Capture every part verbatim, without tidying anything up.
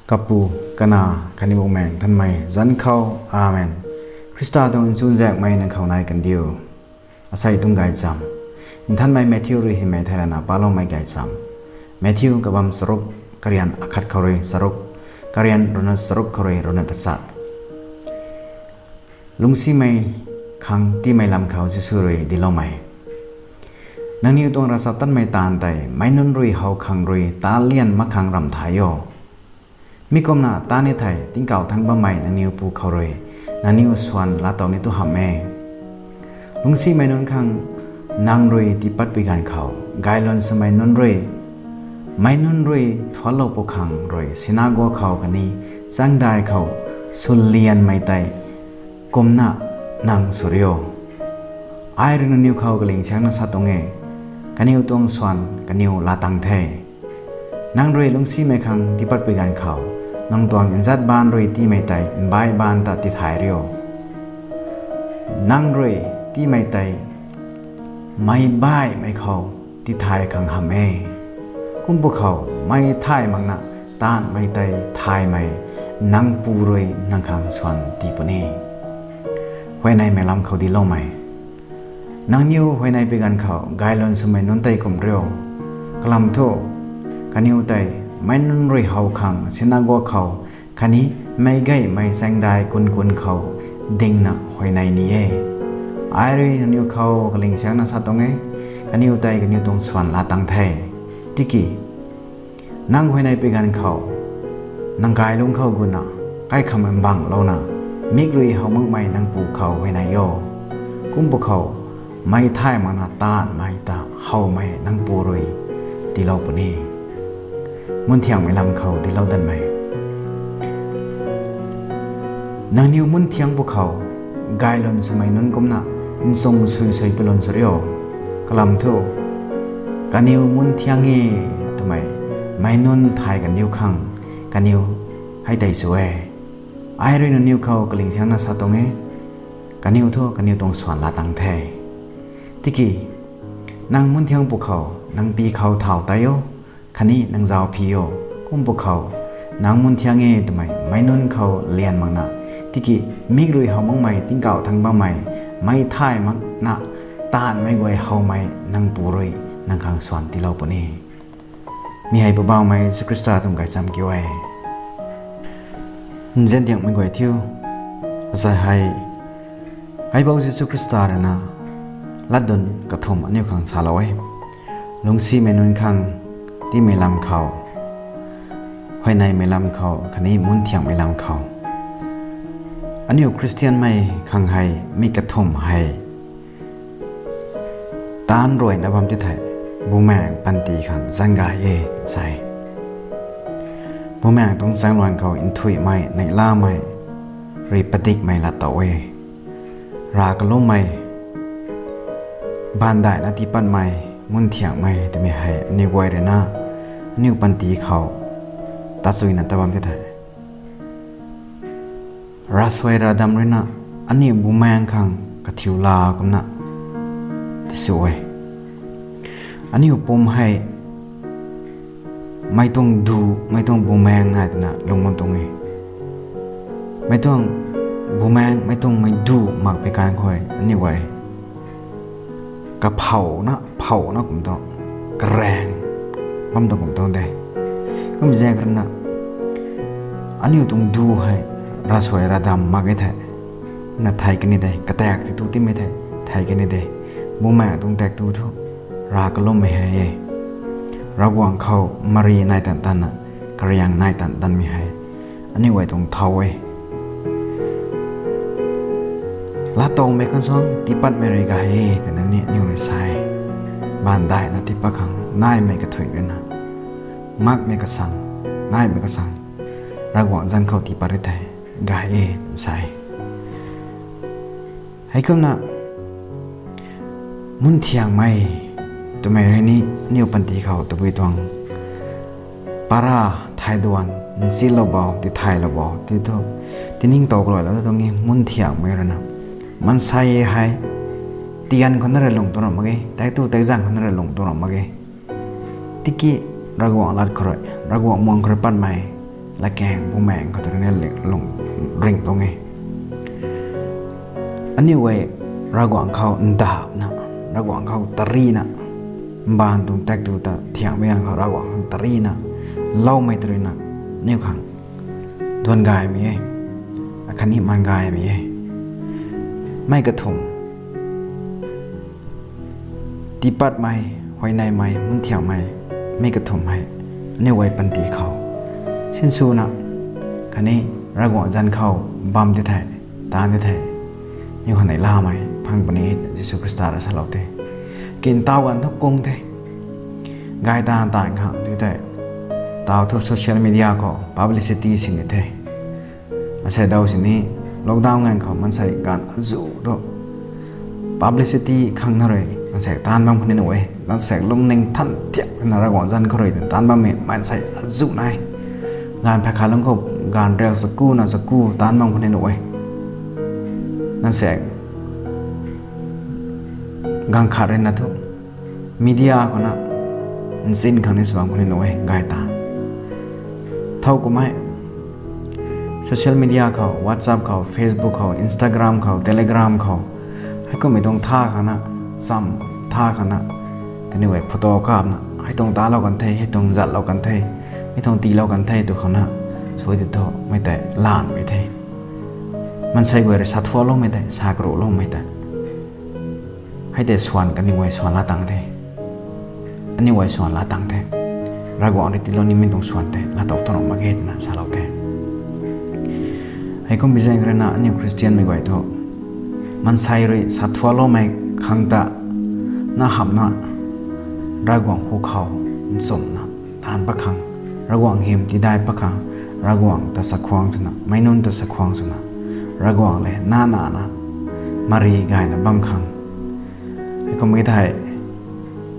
Kapu, Kanac, khatni Bumaengh Nthanmei zanc khou. Amen. Khrista tuang chuzaenghmei nang khou nai kandiu. Asei tuang gaychamv. Nthanmei Matthew rui hymei theilayna paloumei gaychamv. Matthew kabam charuk, karian akhat khou rui charuk, karian ruhna charuk khou rui ruhna tachat. Lungcsimei khang tiimei lam khou Jisu rui diloumei. Nangniw tuang ravchaptatmei taanv tei meic nunc rui how khang rui ta lian mak khang ramh thay o. Mi kumna ta ni thei tingkauh thangc bammei nangniw Pu khou rui nangniw swan laatow ni tu hamh e. Lungcsimei nunc khang nang rui tiipatpui ganv khou, gaylwn swmei nunc rui, meic nunc rui thuanclou pw khang rui sinagog khou khatni chaengdai khou swlianmei tei kumna nang sw rio. Ai rui nangniw khou kaling siangna sa tuang e, kaniw tuang swan kaniw laa tang the. Nang rui lungcsimei khang tiipatpui ganv khou, nang tuang nzat baanc rui tiimei tei mbaih baanc ta tithay rio. Nang rui tiimei tei meic baihmei khou tithay khang hamh e. Kum pwkhou meic thay makna taanvmei tei thaymei nang Pu rui nang khang swan tii puni. Huayneymei lam khou diloumei. Nangniw huayney pui ganv khou gaylwn swmei nunc tei kum rio. Kalam thu, kaniw tei meic nunc rui how khang sinagog khou khatni meicgaymei chaengdai kun kun khou dingna huayney ni e. Ai rui nangniw khou kaling siangna sa tuang e, kaniw tei kaniw tuang swan laa tang the. Tiki nang huayney pui ganv khou, nang kai lungc khou gutna, kaikham mbanglouna, mik rui how makmei nang Pu khou huayney o. Kum pwkhou, meic thay makna taanvmei ta howmei nang Pu rui tiilou puni. Munthiangmei lam khou dinclou danmei. Nangniw munthiang pwkhou, gaylwn swmei nunc kumna nchum sui sui palun sw rio. Kalam thu, kaniw munthiang e twmei meic nunc thay kandiu khang, kaniw hei tei sw e. Ai rui nangniw khou kaling siangna sa tuang e, kaniw thu kaniw tuang swan laa tang the. Tiki nang munthiang pwkhou, nang pi khou thau tei o, khatni nang zauc phi o. Kum pwkhou, nang munthiang e twmei meic nunc khou lian makna, tiki mik rui how makmei tingkauh thangc bammei, meic thay makna taanvmei guay howmei nang Pu rui nang khang swan tiilou puni. Mi hei Poubauhmei Jisu Khrista tuang gaychamv kiu e. Nziandiangmei guay thiu, asei hei, Kaipouc Jisu Khrista rui na latdyn kathumh aniu khang salou e. Lungcsimei nunc khang tiimei lam khou, huayneymei lam khou khatni munthiangmei lam khou. Aniu Khristianmei khang hei mi kathumh hei taanc ruayna bam ti thei, Bumaengh panty khang zaeng gay e, sa e. Bumaengh tuang zaengluan khou nthuihmei, neihlamei, rui padikmei laatow e. Rav kalummei, baanv daihna tiipatmei, munthiangmei twmei hei aniu guay rui na, aniu panty khou tachuina ta bam ti thei, ravsuai ravdam rui na aniu Bumaengh khang kathiu la kumna tisw e. Aniu pum hei mei tuang du, mei tuang Bumaengh nai twna lung bam tuang e. Mei tuang Bumaengh, mei tuang mei du mak pei kan khou aniu guay kaphowna, phowna kum tuang, karaeng bam tuang kum tuang de. Kum zaeng rui na, aniu tuang du hei ravsuai ravdam mak e thei, na thay kani de, kataek ti tu tiimei thei, thay kani de. Bumaengh tuang taek tu thu, rav kalummei hei e. Ravguangc khou mari nai tan tanna, kariang nai tan tanmei hei aniu guay tuang thow e. Laatowmei khang suang tiipatmei rui gay e twna ni aniu rui sa e. Baanv daihna tiipat khang naimei kathuic rui na, makmei kasang, naimei kasang, Ravguangc zanc khou tiipat rui thei gay e twna sa e. Heikumna munthiangmei twmei rui ni aniu panty khou tabui tuang para, thai duan, nchilou bo, tithaylou bo ti thu, tiningtow kaluailou tuang e. Munthiangmei rui na maansei hei tian khou na rui lung tuang ram mak ge, taektw taekzaeng khou na rui lung tuang ram mak ge. Tiki Ravguangc lat khou rui, Ravguangc muang khou rui patmei, latkaeng bumaengc khou tei ruina lung ring tuang e. Aniu guay Ravguangc khou ndapna, Ravguangc khou tarina, mbaanv tuang tak tu ta thiangmei ganv khou Ravguangc khang tarina loumei tei ruina aniu khang duan gaymei e, akhatni maan gaymei e. Mi kathumh, tiipatmei, huayneymei, munthiangmei, mi kathumh hei aniu guay panty khou sinswna khatni Ravguangc zanc khou bam di thei, taanc di thei, aniu khang neihlamei phang puni e, Jisu Khrista rui salou the. Kintaw ganv thu kung the, gay taanv taanv khang di thei, taw thu social media khou publicity sin di the. Asei daw sini lockdown ganv khou maansei ganv azuh tu publicity khang na rui maansei taanc bam khou ni nuh e. Maansei lungning than thiakna Ravguangc zanc khou rui taanc bammei maansei azuh nai. Ganv phay khat lung khou ganv riak sakuna saku taanc bam khou ni nuh e. Maansei ganv khat ruina thu media khou na nchin khang ni sw bam khou ni nuh e gay ta. Thow kumhmei social media khou, WhatsApp khou, Facebook khou, Instagram khou, Telegram khou, heikummei tuang tha khang na, cham tha khang na, kaniw guay photo kapna hei tuang talou kan the, hei tuang zatlou kan the, hei tuang tiilou kan the tu khang na sw di thu mei tei lanmei the. Maansei guay rui sa thualoumei tei, sa karuhloumei tei, hei tei swan kaniw guay swan laa tang the. Aniu guay swan laa tang the. Ravguangc rui tiilou nimei tuang swan tei laatow tuang mak ge twna salou the. Heikum bi zaeng ruina aniu Khristianmei guay thu maansei rui sa thualoumei khang ta na hamhna Ravguangc hu khou nchumhna taanc pat khang, Ravguangc hym tiidai pat khang, Ravguangc ta chakhwang swna, meic nunc ta chakhwang swna, Ravguangc lev na nana mari gayna bam khang, heikum e thei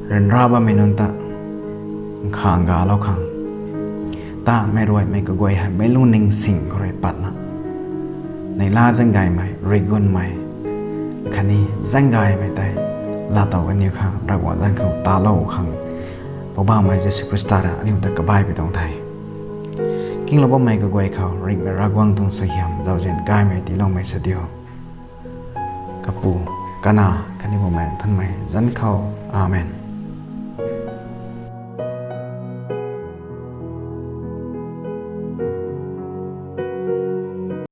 ryanra bammei nunc ta nkhang galou khang, tanmei ruaimei kaguay hei meic lungning sing khou rui patna, neihla zaeng gaymei, rigunmei, khatni zaeng gaymei tei laatow aniu khang Ravguangc zanc khou talou khang Poubauhmei Jisu Khrista rui aniu ta kabaipui tuang the. Kinglou bammei kaguay khou ringhmei Ravguangc tuang suaihiam zauzian gaymei tiiloumei sw diu. Kapu, Kanac khatni Bumaengh Nthanmei zanc khou. Amen.